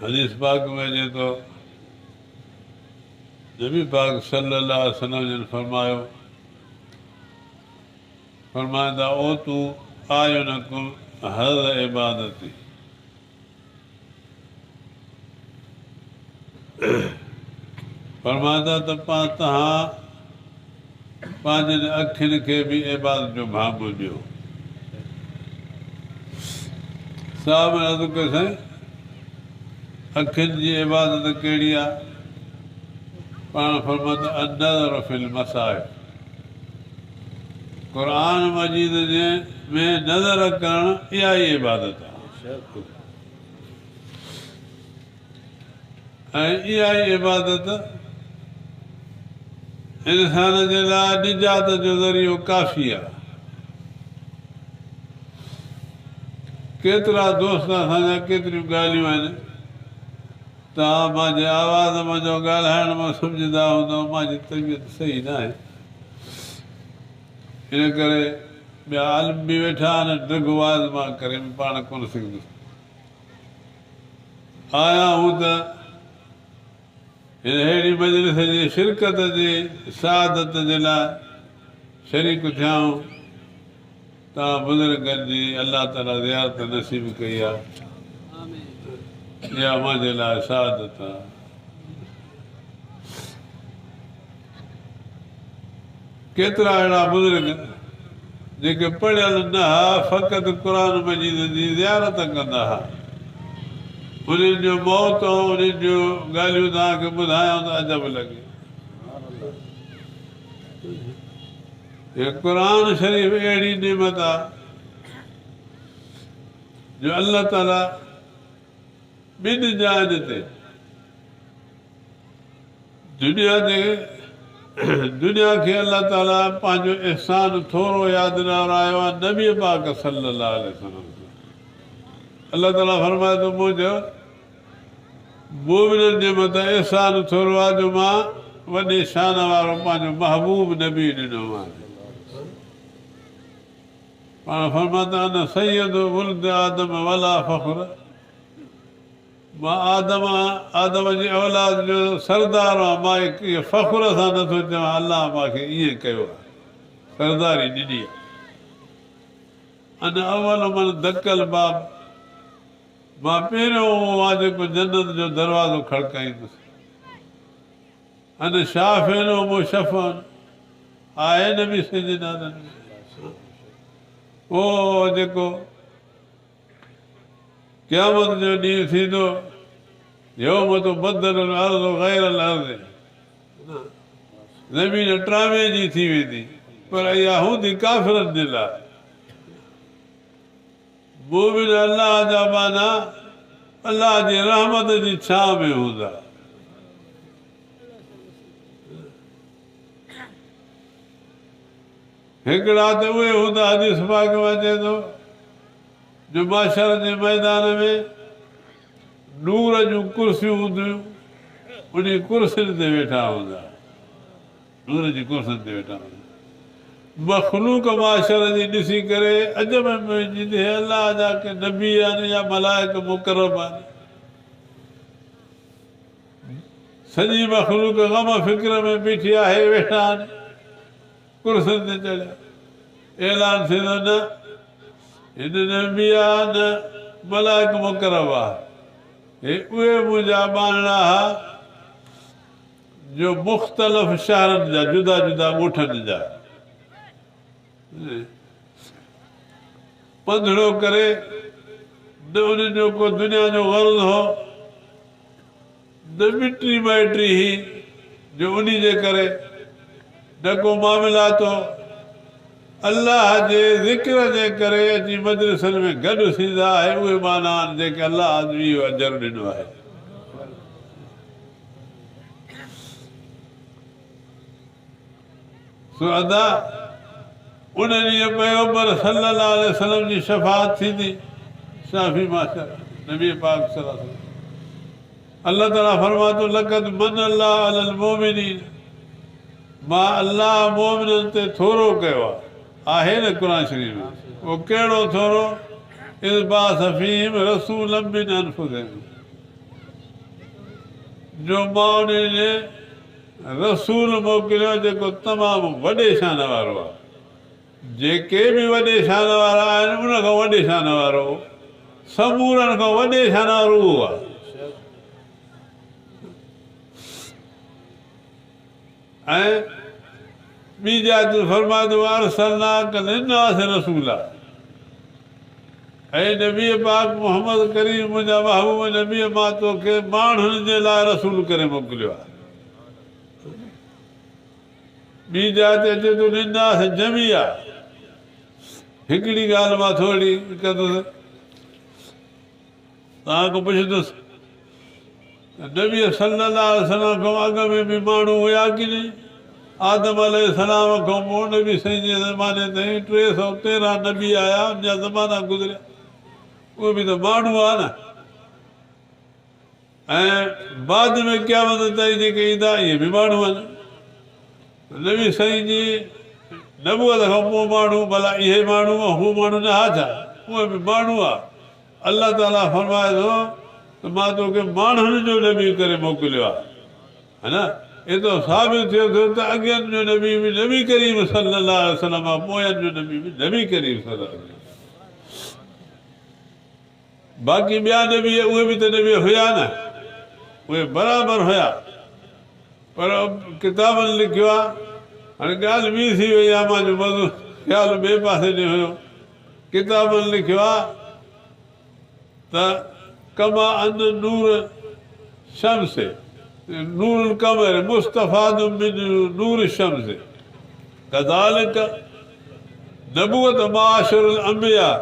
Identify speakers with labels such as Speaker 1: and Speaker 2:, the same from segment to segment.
Speaker 1: حديث پاڪ ۾ اچي ٿو، نبي پاڪ صلي الله عليه وسلم جن فرمايو، فرمائن ٿا، اوتو اعينڪم حظ عبادتي، فرمائن ٿا ته پاڻ توهان پنهنجين اکين کي به عبادت جو ڀاڱو ڏيو. صاحب عرض ڪيو، سائين اکين جي عبادت ڪهڙي آ؟ پاڻ فرمايو ته النظر في المصاحف، قرآن مجيد جي ۾ نظر ڪرڻ اها ئي عبادت آ ۽ اها ئي عبادت انسان جي لاء نجات جو ذريعو ڪافي آ. ڪيترا دوست اسان جا ڪيتريون ڳالهيون آهن، توهان مانجي آواز منجهو ڳالهائڻ مان سمجهندا هوندؤ مانجي طبيعت صحيح ناهي، ان ڪري ٻيا عالم به ويٺا آهن، ڊگهو وعظ مان ڪري به پاڻ ڪونه سگهندس. آيا آهون ته هن اهڙي مجلس جي شرڪت جي سعادت جي لاء شريڪ ٿيا آهون. توهان بزرگن جي الله تعاليٰ زيارت نصيب ڪئي آهي، اها منهنجي لاء سعادت آهي. ڪيترا اهڙا بزرگ جيڪي پڙهيل نه ها فقط قرآن مجيد جي زيارت ڪندا ها، انهن جو موت ۽ انهن جون ڳالهيون توهان کي ٻڌايان ته عجب لڳي. هي قرآن شريف اهڙي نعمت آ جو الله تعالي ٻن جاين تي دنيا جي دنيا کي الله تعالي پنهنجو احسان ٿورو ياد ڏيارايو آهي نبي پاڪ صلي الله عليه وسلم سان. الله تعالي فرمائي ٿو منهنجو مومنن جي مٿان احسان ٿورو آهي جو مان وڏي شان وارو پنهنجو محبوب نبي ڏنو آهي. پاڻ فرمائن ٿا انا سيد ولد آدم ولا فخر، مان آدم آدم جي اولاد جو سردار آهيان، مان اهو فخر سان نه ٿو چوان، الله مان کي ائين ڪيو آهي، سرداري ڏني آهي. انا اول من دق الباب، مان پهريون اهو آهيان جيڪو جنت جو دروازو کڙڪائيندس. انا شافع و مشفع، آهي نبي سيدنا اهو جيڪو قيامت جو ڏينهن ٿيندو، يوم تبدل الارض غير الارض، زمين ٽامي جي ٿي ويندي، پر اها هوندي ڪافرن جي لاء. مؤمن الله جا ٻانها الله جي رحمت جي ڇانء ۾ هوندا. هڪڙا ته اهي هوندا حديث پاڪ ۾ اچي ٿو جو محشر جي ميدان ۾ نور جون ڪرسيون هونديون انهي ڪرسين تي ويٺا هوندا نور جي ڪرسين تي ويٺا هوندا مخلوق محشر جي ڏسي ڪري عجب ۾ پئجي ويندي هي الله جا ڪي نبي آهن يا ملائڪ مقرب آهن سڄي مخلوق غم فڪر ۾ بيٺي آهي ويٺا آهن ڪرسين تي چڙهيا. اعلان ٿيندو نه هن نبي آ نه ملائڪ مقرب آ، هي اهي منهنجا ٻانهڙا ها جو مختلف شهرن جا جدا جدا ڳوٺن جا پنڌڙو ڪري نه انهن جو ڪو دنيا جو غرض هو نه مٽي مائٽي هئي جو انهي جي ڪري نه ڪو معاملات هو. الله جي ذڪر جي ڪري اچي مجلسن ۾ گڏ ٿيندا آهي اهي معنيٰ آهن جيڪي الله اهو اجر ڏنو آهي. سو ادا ان ڏينهن پيغمبر صلي الله عليه وسلم جي شفاعت ٿيندي شافي معشر نبي پاڪ صلي الله عليه وسلم. الله تعالي فرمائي ٿو لقد من الله علي المؤمنين مان الله مؤمنن تي ٿورو ڪيو آهي. آهي نه قرآن شريف ۾ اهو ڪهڙو ٿورو؟ اذ بعث فيهم رسولا من انفسهم. جو مان انهي ڏي رسول موڪليو جيڪو تمام وڏي شان وارو آهي. جيڪي به وڏي شان وارا آهن ان کان وڏي شان وارو سمورن کان وڏي شان وارو اهو آهي. ۽ ٻي جاء تي فرمائي ٿو ارسلناک للناس رسولا اي نبي پاڪ محمد ڪريم منهنجا محبوب نبي مان توکي ماڻهن جي لاء رسول ڪري موڪليو آهي. ٻي جاء تي اچي ٿو للناس جميعا. هڪڙي ڳالهه مان ٿورڙي ڪندس توهان کان پڇندس ته نبي صلي الله عليه وسلم کان اڳ ۾ به ماڻهو هيا ڪي نه؟ آدم عليه السلام کان پوء نبي سائين جي زماني تائين 313 نبي آيا، ان جا زمانا گذريا، اهي به ته ماڻهو هئا نه. ۽ بعد ۾ قيامت تائين جيڪي ايندا اهي به ماڻهو آهن. نبي سائين جي نبوت کان پوء ماڻهو ڀلا اهي ماڻهو هو ماڻهو نه ها ڇا؟ اهي به ماڻهو هئا. الله تعاليٰ فرمائي ٿو ته مان توکي ماڻهن جو نبي ڪري موڪليو آهي. ها نه؟ ايترو ثابت ٿئي ٿو ته اڳين جو نبي به نبي ڪريم صلي الله عليه وسلم آهي، پوين جو نبي به نبي ڪريم صلي الله عليه وسلم. باقي ٻيا نبي اهي به ته نبي هيا نه، اهي برابر هيا، پر ڪتابن لکيو آهي. هاڻي ڳالهه ٻي ٿي وئي آهي، مان جو موضوع خيال ٻئي پاسي ڏي هيو. ڪتابن لکيو آهي ته ڪما ان نور شمس نور القمر مستفاد من نور الشمس ڪذالڪ نبوت معاشر الانبياء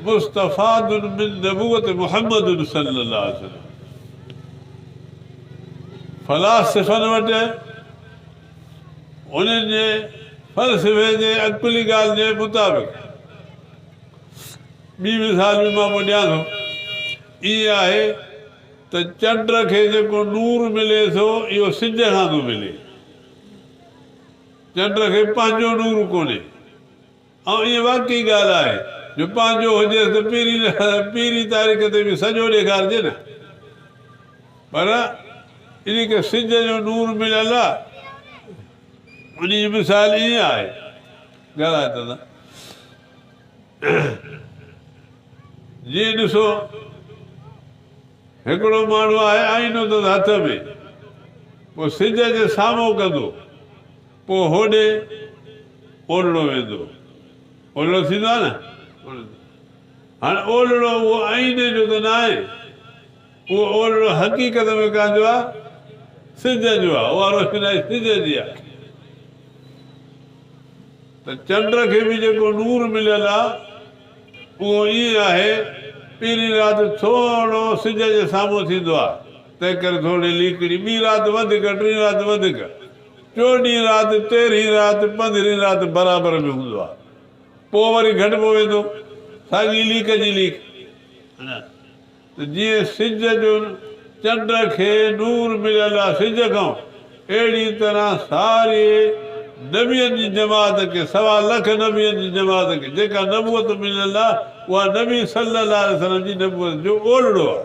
Speaker 1: مستفاد من نبوت محمد صلي الله عليه وسلم. فلاسفن وٽ انهن جي فلسفي جي عقلي ڳالهه جي مطابق ٻي مثال به مان پوء ڏيان ٿو. ائين آهي ته چنڊ کي جيڪو نور ملي ٿو اهو سج کان ٿو ملي. چنڊ کي پنهنجو نور ڪونهي ۽ ائين واقعي ڳالهه آهي جو پنهنجو هجيس ته پهرين تاريخ تي به سڄو ڏيکارجي نه، پر انهي کي سج جو نور مليل آهي. انهي جي مثال ائين آهي. ڳالهائي ته جيئن ڏسو هڪڙو ماڻهو آهي آئينو اٿس هٿ ۾، پوء سج جي سامهون ڪندو، پوء هوڏي اولڙو ويندو. اولڙو ٿيندو آهي نه؟ هاڻي اولڙو اهو آئيني جو ته ناهي، اهو اولڙو حقيقت ۾ ڪنهن جو آهي؟ سج جو آهي، اها روشنائي سج جي آهي. ته چنڊ کي به جيڪو نور مليل آ اهو ائين آهي، پهرين رات ٿورو سج جي سامهون ٿيندو آ، تنهنڪري ٿورڙي ليڪڙي، ٻي رات وڌيڪ، ٽين رات وڌيڪ، چوڏهين رات، تيرهين رات، پندرهين رات برابر ۾ هوندو آ، پوء وري گهٽبو ويندو، ساڳي ليڪ جي ليڪ. ته جيئن سج جو چنڊ کي نور مليل آهي سج کان، اهڙي طرح ساري نبين جي جماعت کي، سوا لک نبين جي جماعت کي جيڪا نبوت مليل آهي اها نبي صلي الله عليه وسلم جي نبوت جو اولڙو آهي.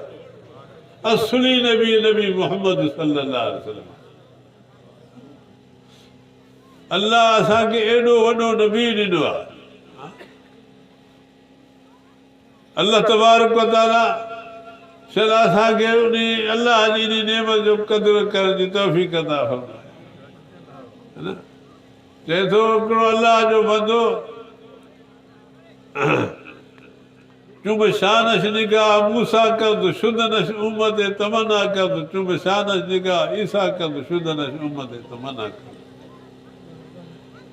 Speaker 1: اصلي نبي نبي محمد صلي الله عليه وسلم آهي. الله اسان کي ايڏو وڏو نبي ڏنو آهي. الله تبارڪ و تعاليٰ شل اسان کي انهي الله جي انهي نعمت جو قدر ڪرڻ جي توفيق عطا فرمائي. چئي ٿو هڪڙو الله جو بندو چون شانش نگاهه موسيٰ ڪرد شدنش امت تمنا ڪرد چون شانش نگاهه عيسيٰ ڪرد شدنش امت تمنا ڪرد.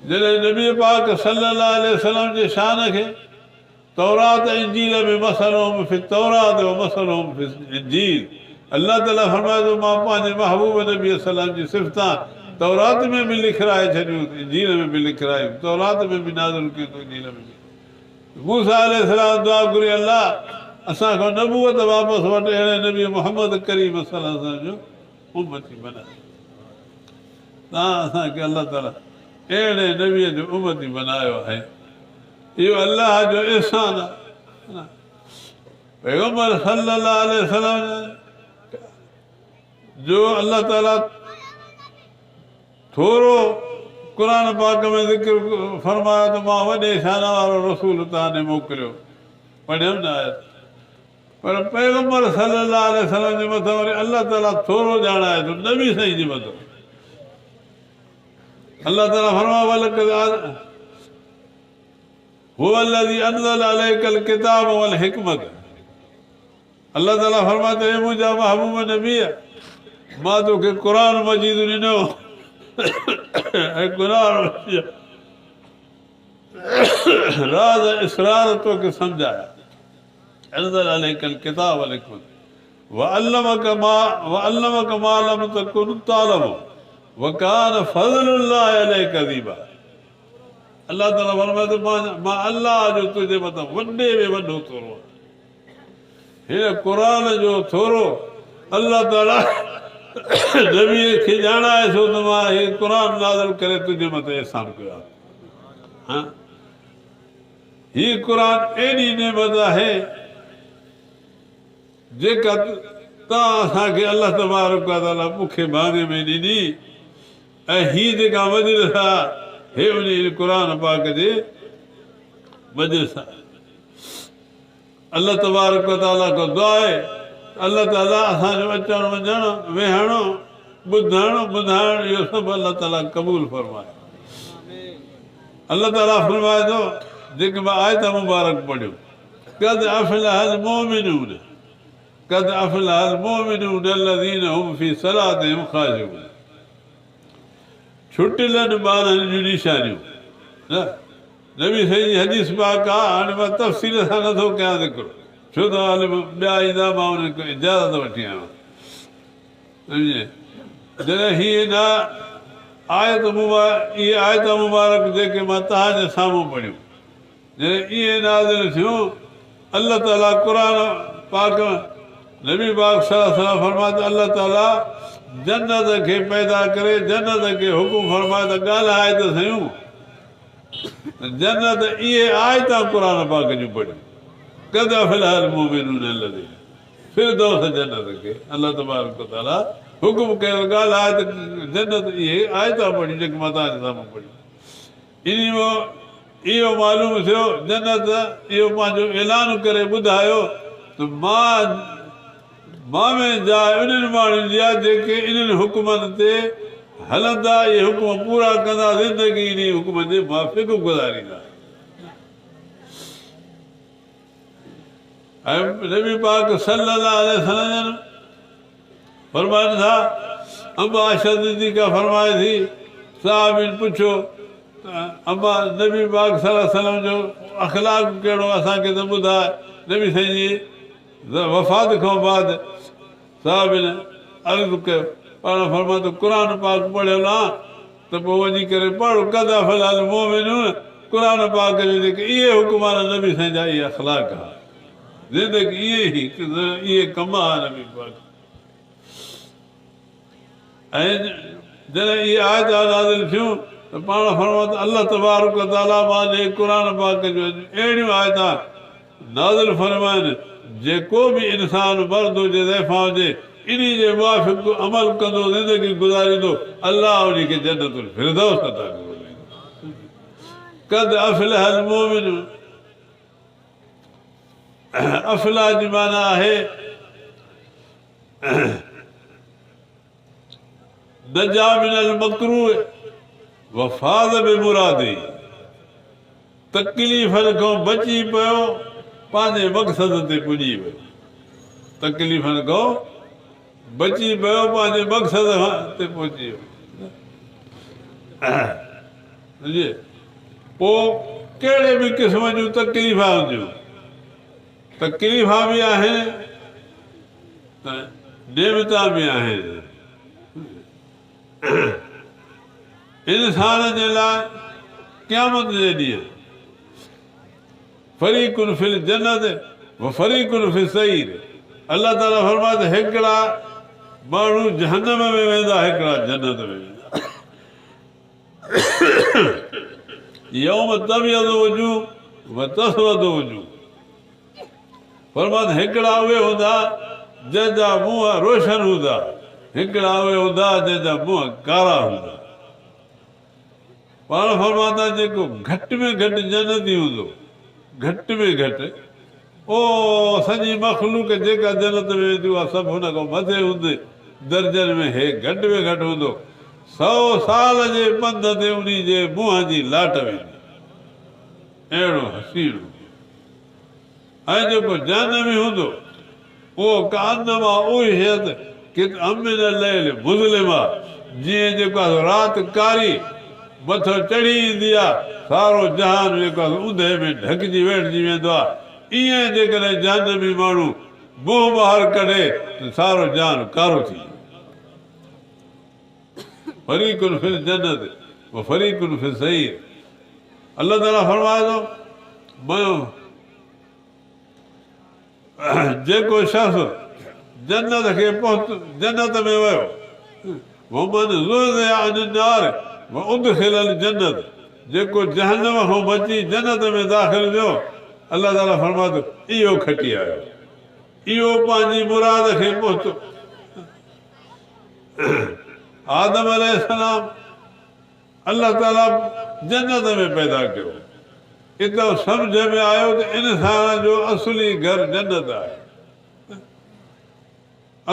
Speaker 1: جڏهن نبي پاڪ صلي الله عليه وسلم جي شان کي تورات ۽ انجيل ۾ مثلهم في التورات ومثلهم في الانجيل الله تعالي فرمائي ٿو مان پنهنجي محبوب نبي صلي الله عليه وسلم جي صفتان تورات ۾ به لکرائي ڇڏيون انجيل ۾ به لکرايون تورات ۾ به نازل ڪيون ته انجيل ۾ به موسيٰ عليه السلام دعا گهري الله اسان کان نبوت واپس وٺ اهڙي نبي محمد ڪريم صلي الله عليه وسلم جو امتي بناء تان اسان کي الله تعالي اهڙي نبي جو امتي بنايو آهي. اهو الله جو احسان آهي. پيغمبر صلي الله عليه وسلم جو الله تعاليٰ ٿورو قرآن پاڪ ۾ ذڪر فرمايو ته مان وڏي شان وارو رسول توهان ڏي موڪليو. پڙهيم نه آيت. پر پيغمبر صلي الله عليه وسلم جي مٿان وري الله تعاليٰ ٿورو ڄاڻائي ٿو نبي سائين جي مٿان. الله تعاليٰ فرمايو ولقد هو الذي انزل عليك الڪتاب والحڪمت الله تعاليٰ فرمائي ٿو اي منهنجا محبوب نبي مان توکي قرآن مجيد ڏنو ۽ قرآن مجيد راز اسرار توکي سمجهايا انزل عليك الڪتاب والحڪمت وعلمك ما وعلمك ما لم تڪن تعلم وڪان فضل الله عليك عظيما الله تعاليٰ فرمائي ٿو مان الله جو تنهنجي مٿان وڏي ۾ وڏو ٿورو آهيان. هن قرآن جو ٿورو الله تعاليٰ نبيء کي ڄاڻائي ٿو ته مان هي قرآن نازل ڪري تنهنجي مٿان احسان ڪيو آهي. هي قرآن ايڏي نعمت آهي جيڪا توهان اسان کي الله تبارڪ وتعاليٰ مون کي ڀاڱي ۾ ڏني. ۽ هي جيڪا مجلس آ هي انهي قرآن پاڪ جي مجلس آ. الله تبارڪ و تعاليٰ کان دعا آهي ته الله تعاليٰ اسان جو اچڻ وڃڻ، ويهڻ، ٻڌڻ، ٻڌائڻ اهو سڀ الله تعاليٰ قبول فرمائي. الله تعاليٰ فرمائي ٿو جيڪي مان آيت مبارڪ پڙهيون قد افلح المؤمنون قد افلح المؤمنون الذين هم في صلاتهم خاشعون ڇٽلن ٻانهن جون نشانيون نه نبي سائين جي حديث پاڪ آ هاڻي مان تفصيل سان نٿو ڪيان ذڪر ڇو ته عالم ٻيا ايندا مان انهن کان اجازت وٺي آيو آهيان جڏهن هي نه آيت مبارڪ اهي آيت مبارڪ جيڪي مان توهان جي سامهون پڙهيون جڏهن اهي نازل ٿيون، الله تعاليٰ قرآن پاڪ ۾ نبي پاڪ صلي الله عليه وسلم فرمايو ته الله تعاليٰ جنت کي پيدا ڪري جنت کي حڪم فرمايو ته ڳالهائي ته سهيون ته جنت اهي آيتان قرآن پاڪ جون پڙهيون قد افلح المؤمنون الذين فردوس جنت کي الله تبارڪ وتعاليٰ حڪم ڪيو ڳالهائي ته جنت اهي آيتان پڙهيون جيڪي مان توهان جي سامهون پڙهيون. انهيء مان اهو معلوم ٿيو، جنت اهو پنهنجو اعلان ڪري ٻڌايو ته مان مان ۾ جاء انهن ماڻهن جي آهي جيڪي انهن حڪمن تي هلندا، اهي حڪم پورا ڪندا، زندگي انهي حڪمن جي موافق گذاريندا. ۽ نبي پاڪ صلي الله عليه وسلم جن فرمائن ٿا، اما عائشه صديقه فرمائي ٿي، صحابين پڇيو ته اما نبي پاڪ صلي الله عليه وسلم جو اخلاق ڪهڙو اسان کي ته ٻڌاء، نبي سائين جي وفات کان بعد صحابين عرض ڪيو، پاڻ فرمايو ته قرآن پاڪ پڙهيل آن ته پوء وڃي ڪري پڙهه قد افلح المؤمنون قرآن پاڪ جو جيڪي اهي حڪم آهن نبي سائين جا اهي اخلاق ها زندگي ائين ئي اهي ڪم ها نبي پاڪ ۽ جڏهن اهي آيت نازل ٿيون ته پاڻ فرمايو ته الله تبارڪ وتعاليٰ مان ڏي قرآن پاڪ جون اهڙيون آيتان نازل فرمائن، جيڪو به انسان مرد هجي زائفان هجي انهي جي موافق عمل ڪندو زندگي گذاريندو الله انهي کي جنت الفردوس عطا فرمائيندو. قد افلح المؤمنون افلح جي معنيٰ آهي نجا من المڪروه وفاز بمراده تڪليفن کان بچي پيو پنهنجي مقصد تي پڄي ويو تڪليفن کان بچي پيو پنهنجي مقصد تي پهچي ويو پوء ڪهڙي به قسم جون تڪليفا هونديون تڪليفا به آهن ته نعمتا به آهن. انسان جي لاء قيامت جي ڏينهن فريق في الجنت و فريق في السعير الله تعالي فرمائي ته هڪڙا ماڻهو جهنم ۾ ويندا هڪڙا جنت ۾ ويندا. يوم تبيض وجوه و تسود وجوه فرمايو ته هڪڙا اهي هوندا جن جا منهن روشن هوندا. هڪڙا اهي هوندا جنهن جا منهن ڪارا هوندا. پاڻ فرمائن ٿا جيڪو گهٽ ۾ گهٽ جنتي هوندو، گهٽ ۾ گهٽ، اهو سڄي مخلوق جيڪا جنت ۾ ويندي اها سڀ هن کان مٿي هوندي درجن ۾ هي گهٽ ۾ گهٽ هوندو. سئو سال جي پنڌ تي انهي جي منهن جي لاٽ ويندي. اهڙو حسين هوندو. ۽ جيڪو جهنمي هوندو اهو ڪانما اغشيت قطعا من الليل مظلما جيئن جيڪو آهي سو رات ڪاري مٿو چڙهي ايندي آهي سارو جهان جيڪو آهي سو اوندهه ۾ ڍڪجي ويڙهجي ويندو آهي ايئن جيڪڏهن جهنمي ماڻهو منهن ٻاهر ڪڍي ته سارو جهان ڪارو ٿي ويندو. فريق في الجنة وفريق في السعير الله تعالي فرمائي ٿو جيڪو شخص جنت کي پهتو جنت ۾ ويو ومن زحزح عن النار وادخل الجنت جيڪو جهنم کان بچي جنت ۾ داخل ٿيو الله تعالي فرمائي ٿو اهو کٽي آيو اهو پنهنجي مراد کي پهتو. آدم عليه السلام الله تعالي جنت ۾ پيدا ڪيو. اتان سمجهه ۾ آيو ته انسان جو اصلي گهر جنت آهي.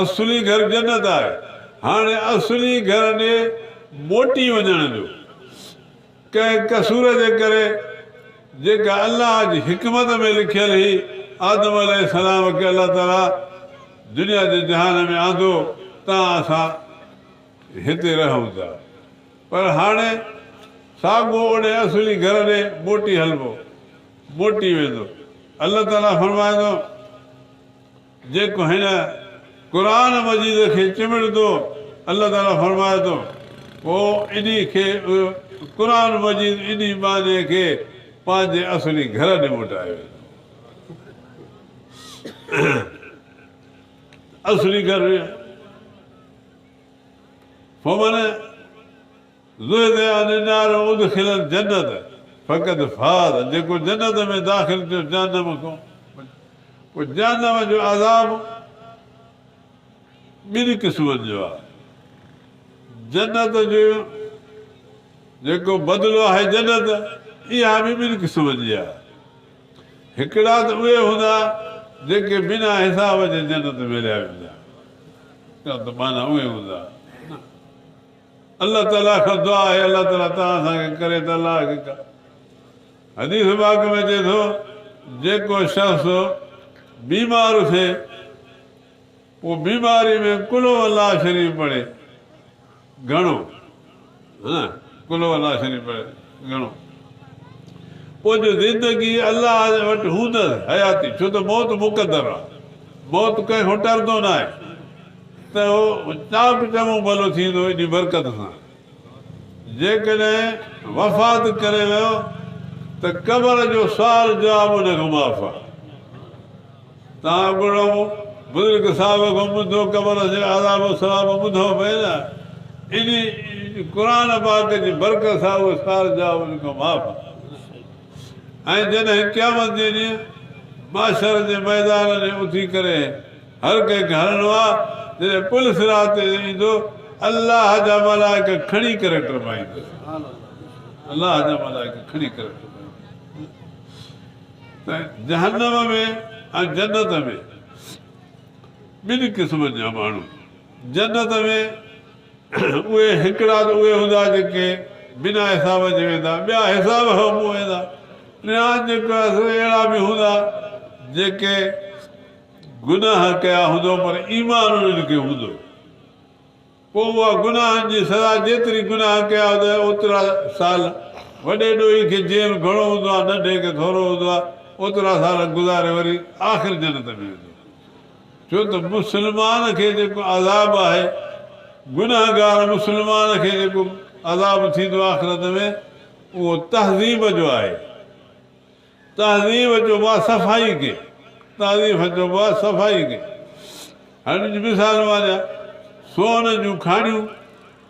Speaker 1: اصلي گهر جنت آهي. هاڻي اصلي گهر ڏي موٽي وڃڻ جو ڪنهن قصور جي ڪري جيڪا الله جي حڪمت ۾ لکيل هئي، آدم عليه السلام کي الله تعاليٰ دنيا جي جهان ۾ آندو تان اسان هتي رهون ٿا. پر هاڻي ساڳو اوڏي اصلي گهر ڏي موٽي هلبو، موٽي ويندو. الله تعاليٰ فرمائي ٿو. جيڪو هن قرآن مجيد کي چنبڙندو، الله تعالي فرمائي ٿو، پوء انهي کي، قرآن مجيد انهي ٻانهي کي پنهنجي اصلي گهر ڏي موٽائي ويندو. اصلي گهر فمن زحزح عن النار وادخل الجنة فقد فاز جيڪو جنت ۾ داخل ٿيو جهنم کان پوء جهنم جو عذاب ٻن قسمن جو آهي جنت جو جيڪو بدلو آهي جنت اها به ٻن قسمن جي آهي هڪڙا ته اهي هوندا جيڪي بنا حساب جي جنت ۾ هليا ويندا ته معنيٰ اهي هوندا الله تعالي کان دعا آهي الله تعالي توهان اسان کي ڪري ته الله کي ڪا حديث پاڪ ۾ اچي ٿو جيڪو شخص بيمار ٿئي پوء بيماري ۾ قل هو الله شريف پڙهي گهڻو ها قل هو الله شريف پڙهي گهڻو پوء جو زندگي الله وٽ هوندس حياتي ڇو ته موت مقدر آهي موت ڪنهن کان ٽردو ناهي ته هو چاڪ چڱو ڀلو ٿيندو انهي برڪت سان. جيڪڏهن وفات ڪري ويو ته قبر جو سوال جواب ان کان معاف آهي. توهان اڳوڻو بزرگ صاحب کان ٻڌو قبر جي عذاب و ثواب ٻڌو پئي نه انهي قرآن پاڪ جي برڪت سان اهو سوال جواب ان کان معاف آهي. ۽ جڏهن قيامت جي ڏينهن محشر جي ميدان ۾ اٿي ڪري هر ڪنهن کي هلڻو آ، جڏهن پل صراط تي ايندو، الله جا ملائڪ کڻي ڪري ٽپائيندس. الله جا ملائڪ کڻي ڪري ٽپائيندس. ته جهنم ۾ ۽ جنت ۾ ٻن قسمن جا ماڻهو، جنت ۾ اهي هڪڙا ته اهي هوندا جيڪي بنا حساب جي ويندا، ٻيا حساب کان پوء ويندا. ٽيان جيڪو آهي سو اهڙا به هوندا جيڪي گناهه ڪيا هوندو پر ايمان انهن کي هوندو پوء اها گناهن جي سزا جيتري گناهه ڪيا هوندا اوترا سال وڏي ڏوهي کي جيل گهڻو هوندو آهي ننڍي کي ٿورو هوندو آهي اوترا سال گذاري وري آخر جنت ۾ ويندو ڇو ته مسلمان کي جيڪو عذاب آهي گنهگار مسلمان کي جيڪو عذاب ٿيندو آخرت ۾ اهو تهذيب جو آهي. تهذيب چئبو آهي صفائي کي، تهذيب چئبو آهي صفائي کي. هاڻي ان جي مثال مان ڏيان، سون جون کاڻيون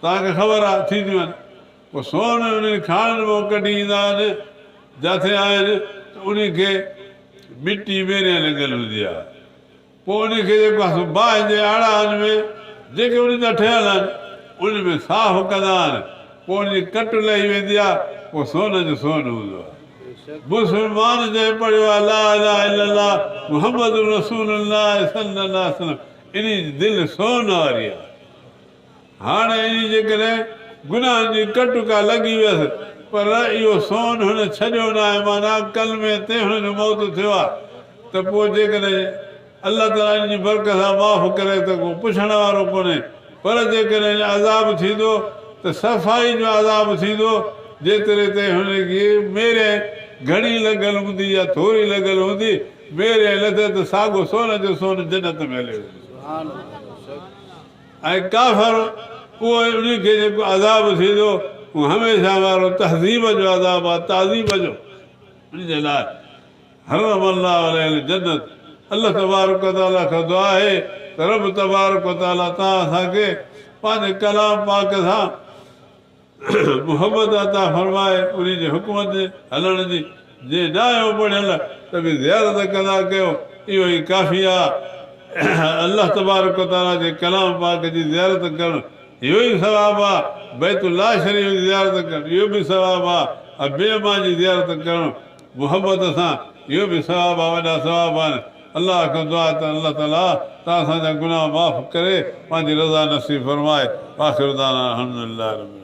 Speaker 1: توهان کي خبر آهي ٿينديون آهن، پوء سون انهن کاڻين مان ڪڍي ايندا آهن، جاٿي آهن ته انهي کي مٽي ميريان لڳل هوندي آهي، پوء انهي کي جيڪو آهي سو باهه جي آڙاهن ۾ جيڪي ان جا ٺهيل آهن، ان ۾ صاف ڪندا آهن، پوء ان جي ڪٽ لهي ويندي آهي، پوء سون جو سون هوندو آهي. مسلمان جنهن پڙهيو آهي لا اله الا الله محمد رسول الله صلي الله عليه وسلم انهي جي دل سون واري آهي. هاڻي انهي جيڪڏهن گناهن جي ڪٽ ڪا لڳي ويس پر اهو سون هن ڇڏيو ناهي معنيٰ ڪلمي تي هن جو موت ٿيو آهي ته پوء جيڪڏهن الله تعاليٰ ان جي برڪت سان معاف ڪري ته ڪو پڇڻ وارو ڪونهي پر جيڪڏهن عذاب ٿيندو ته صفائي جو عذاب ٿيندو جيتري تائين هن کي ميري گهڻي لڳل هوندي يا ٿوري لڳل هوندي ميري لٿي ته ساڳو سون جو سون جنت ۾ هليو ويندو. ۽ ڪافر اهو ان کي جيڪو عذاب ٿيندو اهو هميشه وارو تهذيب جو عذاب آهي تعذيب جو ان جي لاء حرم الله عليه الجنت الله تبارڪ وتعالي کان دعا آهي ته رب تبارڪ وتعالي توهان اسان کي پنهنجي ڪلام پاڪ سان محبت عطا فرمائي انهي جي حڪم تي هلڻ جي جي نه آهيو پڙهيل ته به زيارت ڪندا ڪيو اهو ئي ڪافي آهي الله تبارڪ وتعالي جي ڪلام پاڪ جي زيارت ڪرڻ اهو ئي ثواب آهي بيت الله شريف جي زيارت ڪرڻ اهو به ثواب آهي ابي امان جي زيارت ڪرڻ محبت سان اهو به ثواب آ وڏا ثواب آهن الله کان دعا ته الله تعالي توهان اسان جا گناهه معاف ڪري پنهنجي رضا نصيب فرمائي واخر دعوانا الحمدلله رب.